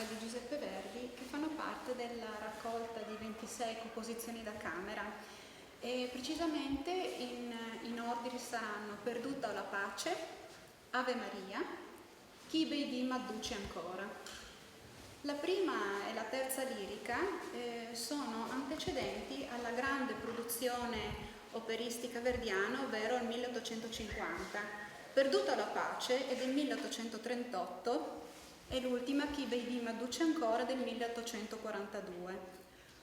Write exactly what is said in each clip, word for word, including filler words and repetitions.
di Giuseppe Verdi, che fanno parte della raccolta di ventisei composizioni da camera, e precisamente in, in ordine saranno Perduta la pace, Ave Maria, Chi bei dì m'à duci ancora. La prima e la terza lirica, eh, sono antecedenti alla grande produzione operistica verdiana, ovvero il milleottocentocinquanta. Perduta la pace è del milleottocentotrentotto e l'ultima, Chi bei dì m'à duci ancora, del milleottocentoquarantadue.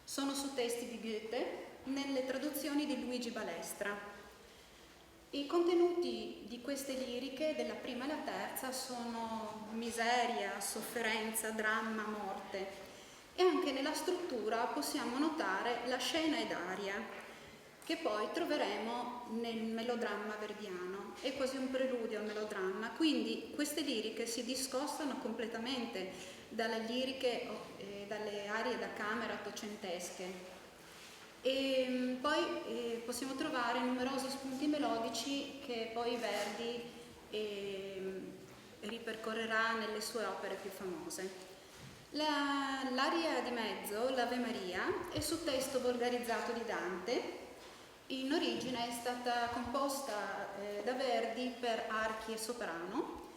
Sono su testi di Goethe, nelle traduzioni di Luigi Balestra. I contenuti di queste liriche, della prima e la terza, sono miseria, sofferenza, dramma, morte. E anche nella struttura possiamo notare la scena e d'aria, che poi troveremo nel melodramma verdiano. È quasi un preludio al melodramma, quindi queste liriche si discostano completamente dalle liriche, eh, dalle arie da camera ottocentesche. E, mm, poi, eh, possiamo trovare numerosi spunti melodici che poi Verdi, ehm, ripercorrerà nelle sue opere più famose. La, l'aria di mezzo, l'Ave Maria, è su testo volgarizzato di Dante. In origine è stata composta, eh, da Verdi per archi e soprano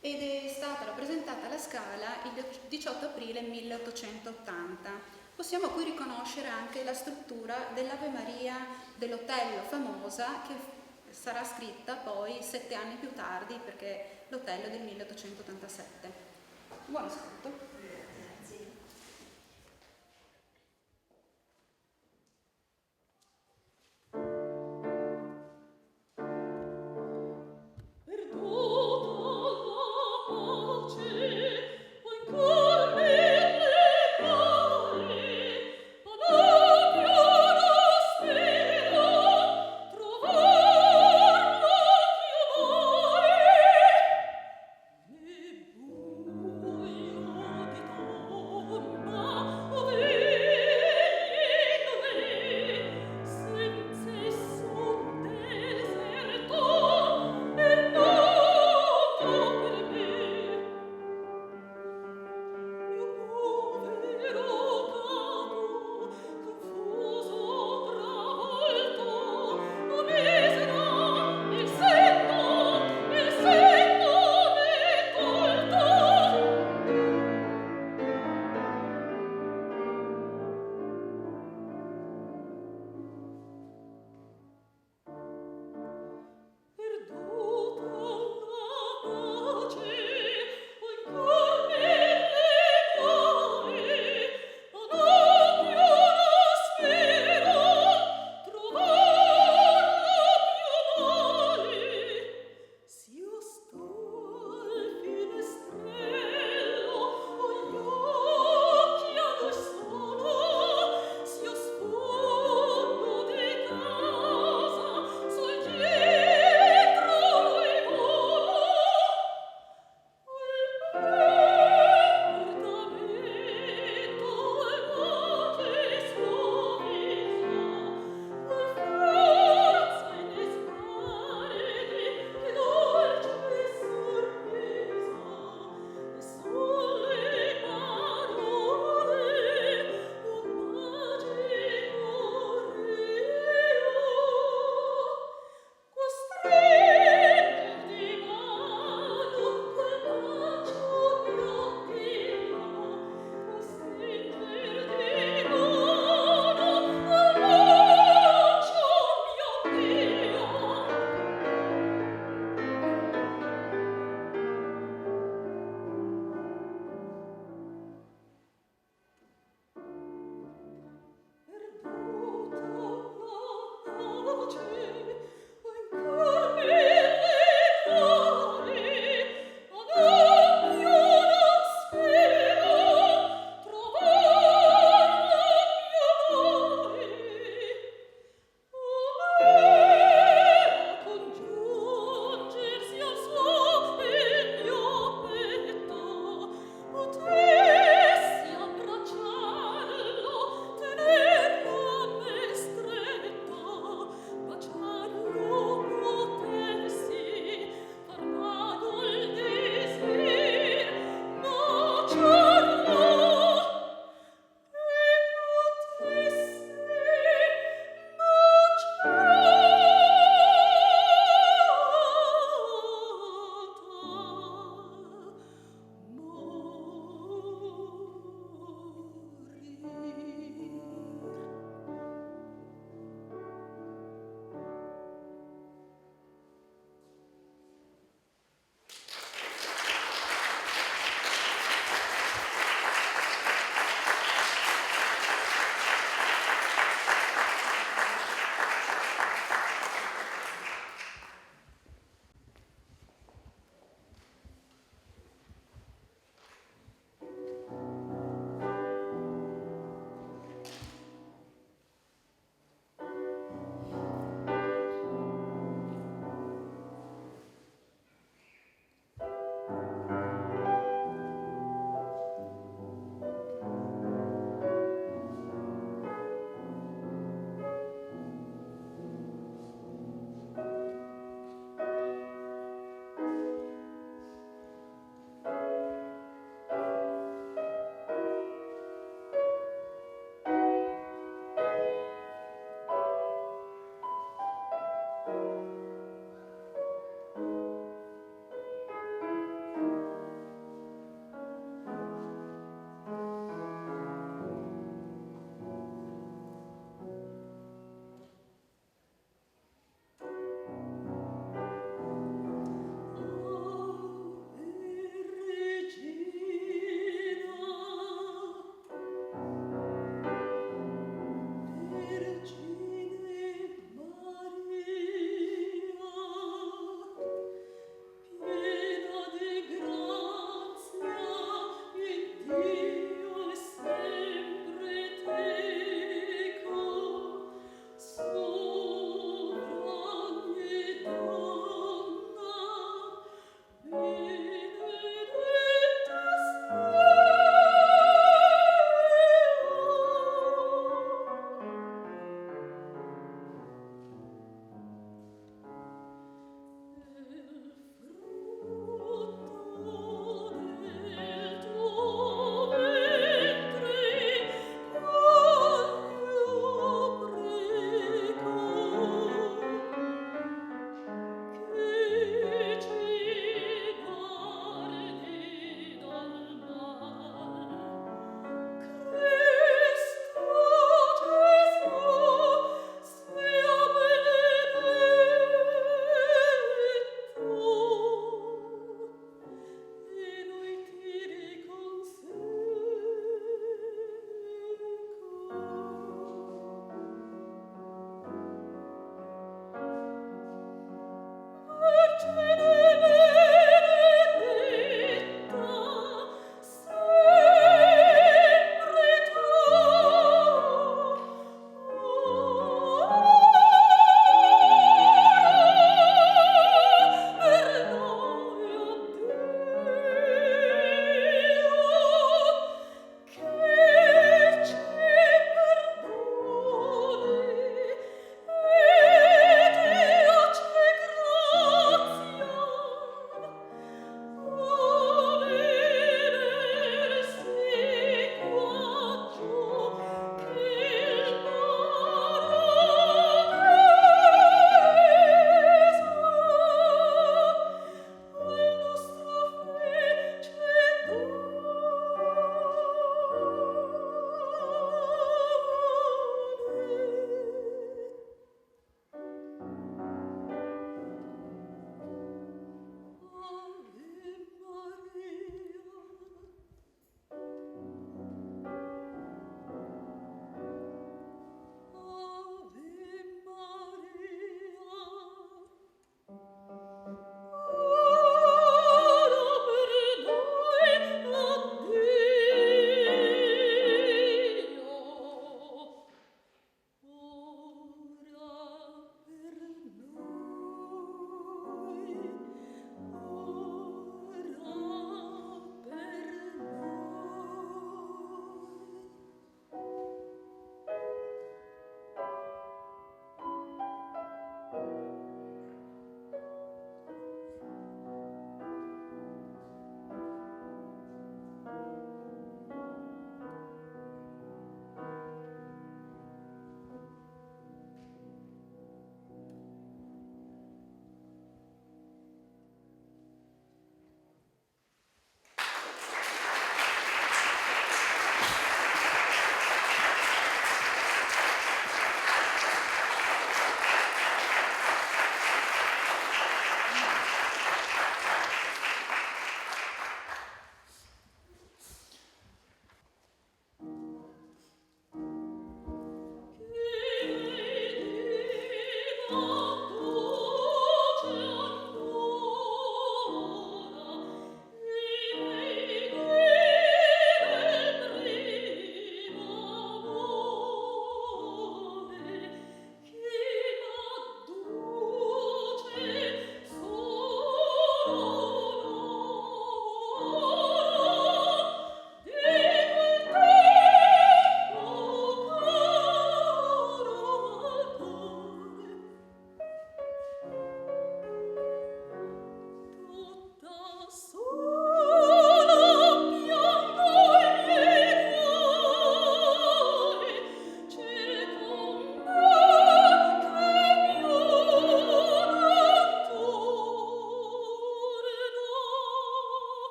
ed è stata rappresentata alla Scala il diciotto aprile milleottocentottanta. Possiamo qui riconoscere anche la struttura dell'Ave Maria dell'Otello famosa, che sarà scritta poi sette anni più tardi, perché l'Otello è del milleottocentottantasette. Buon ascolto.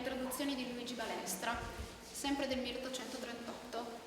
traduzioni di Luigi Balestra, sempre del milleottocentotrentotto.